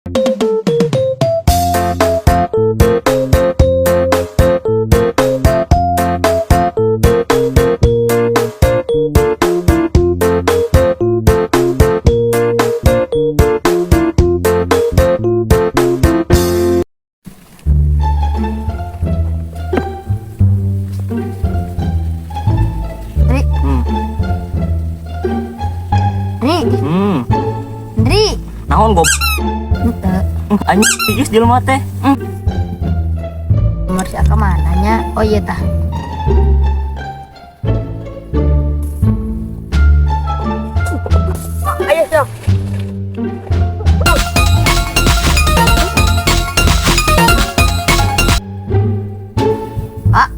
Dri, Dri, Dri. Naon gob? Henteu. Anjing tiis jelema teh. Nomor si Aka mana nya? Oh iya tah. Ayo siap. Pak.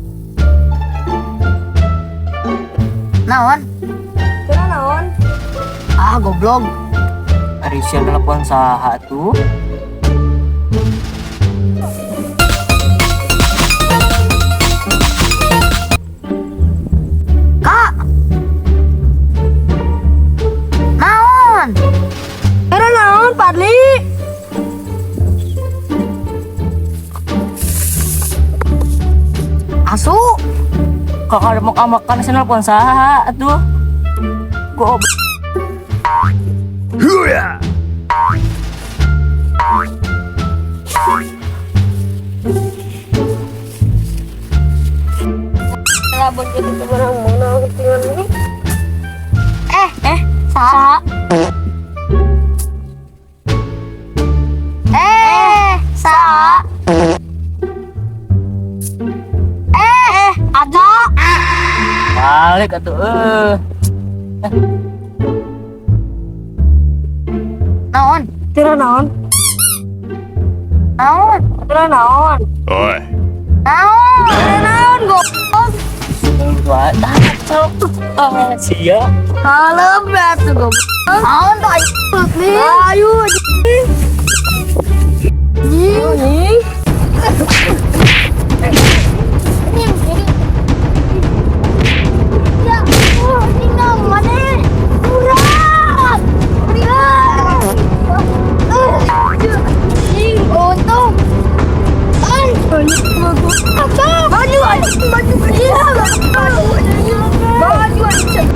Naon? Kira naon? Ah, goblok. Ari sia telepon saha tuh? Kak. Naon? Kira naon, Padli? Asu. Kakak mau makan sia telepon saha atuh? Goblok. Eh, eh, sa. Eh, sa. Eh, ada. Balik atuh eueuh. Naon? Kira naon? Naon? Kira naon? Oi. Naon? Kira naon, goblok? Wah, tah sok. Ah, sia. Kalem atuh goblok. Naon tuh anjing? Ayo. Anjing. Ya, oh, ini mana? Murah. Untung. Baju anjing, baju iya, baju baju anjing.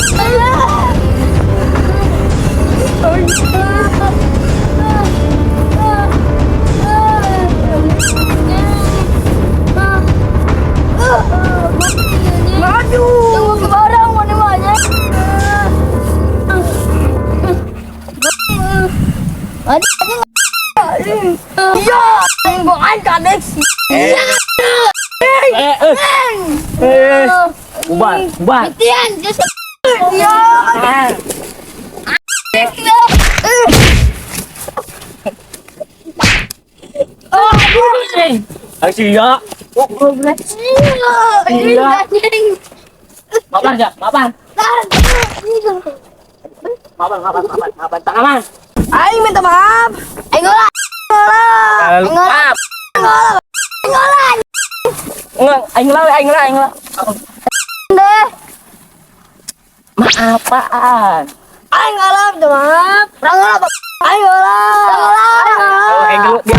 Maju. Tunggu barang mana mana. Iya, gua aing kadek. Eh, eh. Eh. Bubar, bubar. Tian, just Iya. Ah. Ayo sia. Oh, goblok. Iya. Maafan ya, maafan. Maafan, maafan, maafan, maafan. Tangan. Aing minta maaf. Ayo lah. Maaf. Enggak, aing lah, aing lah, aing lah. Deh. Maaf, apaan? Aing ngalah minta maaf. Orang lah, Aing ngalah. Oh, aing dulu dia.